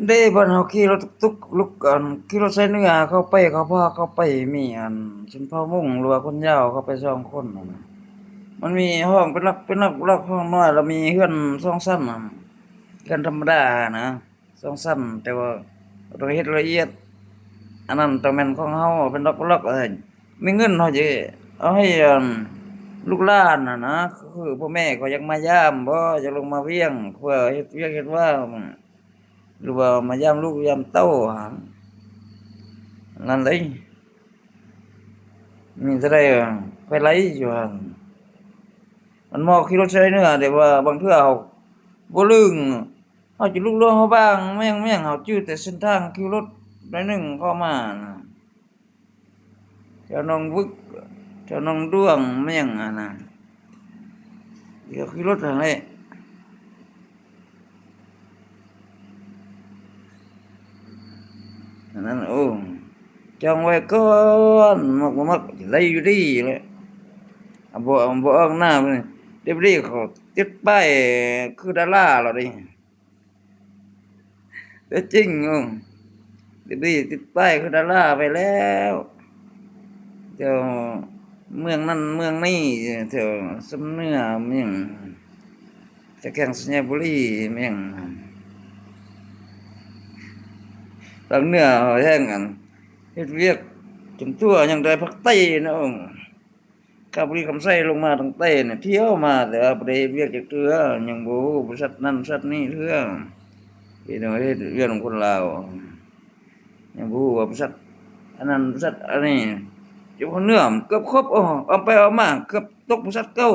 ເດ້ ບ່ອນເຮົາຂີ່ລົດຕຸກໆ ລຸກ ອັນ ຂີ່ລົດສາຍເໜືອເຂົ້າໄປ ເຂົາພາເຂົ້າໄປ ມີ ອັນ ຊົນເຜົ່າມົ້ງ ຫຼືວ່າຄົນຍາວເຂົ້າໄປສອງຄົນນັ້ນນະ. ມັນມີຫ້ອງເປັນລັອກ ເປັນລັອກ ລັອກ ຫ້ອງນ້ອຍ ແລ້ວມີເຮືອນສອງຊັ້ນ ເຮືອນທຳມະດານະ ສອງຊັ້ນ ແຕ່ວ່າຕ້ອງເຮັດລະອຽດ ອັນນັ້ນຕ້ອງແມ່ນຂອງເຮົາ ເປັນລັອກ ລັອກ ເອີຍ. ມີເງິນເຮົາຈະເອົາໃຫ້ ອັນ ລູກຫຼານຫັ້ນນະ ຄືພໍ່ແມ່ເຂົາຢາກມາຢາມບໍ ຢາກລົງມາວຽງ ເພື່ອເຮັດວຽກເຮັດວານ ຫຼືວ່າມາຢາມລູກຢາມເຕົ້າຫັ້ນ ນັ້ນເລີຍ. ມີເທົ່າໃດໄປໄລ່ຢູ່ຫັ້ນ ມັນເໝາະຂີ່ລົດສາຍເໜືອ ແຕ່ວ່າບາງເທື່ອເຮົາບໍ່ລຶ້ງ ເຮົາຈະລຸກລວງເຮົາບາງແມ່ງໆ ເຮົາຈື່ແຕ່ເສັ້ນທາງຂີ່ລົດໜ້ອຍໜຶ່ງເຂົ້າມານະ ແຖວໜອງວຶກ ແຖວໜອງດ້ວງແມ່ງຫັ້ນນະ ດຽວຂີ່ລົດຫັ້ນແຫຼະ ອັນນັ້ນ ໂອ້ ຈອງໄວ້ກ່ອນ ມັກບໍ່ມັກໄດ້ຢູ່ດີແຫຼະ ອາ ບໍ່ ບໍ່ອອກໜ້າ ເດ້ເດ້ ເຂົາຕິດປ້າຍຄືດາລາແລ້ວເດ້. ຕົວຈິງ ເອີ ດີໆ ຕິດປ້າຍຄືດາລາໄປແລ້ວ ແຖວເມືອງນັ້ນເມືອງນີ້ ແຖວຊຳເໜືອ ແມ່ນຫຍັງ ແຖວແຂວງໄຊຍະບູລີ ແມ່ນຫຍັງ ທາງເໜືອແຮງ ອັນ ເຮັດວຽກຈົນທົ່ວ ຍັງແຕ່ພາກໃຕ້ນະ. ຄາບຣີຄຳໄຊລົງມາຕັ້ງແຕ່ນະ ທ່ຽວມາ ແຕ່ວ່າບໍ່ໄດ້ເຮັດວຽກຈັກເທື່ອ ຍັງບໍ່ຮູ້ບໍລິສັດນັ້ນບໍລິສັດນີ້ເທື່ອ ເຮັດ ເຮັດວຽກນຳຄົນລາວ ຍັງບໍ່ຮູ້ວ່າບໍລິສັດອັນນັ້ນບໍລິສັດອັນນີ້ ຢູ່ຄົນເໜືອເກືອບຄົບ ເອົາ ເອົາໄປເອົາມາເກືອບຕົກບໍລິສັດເກົ່າ.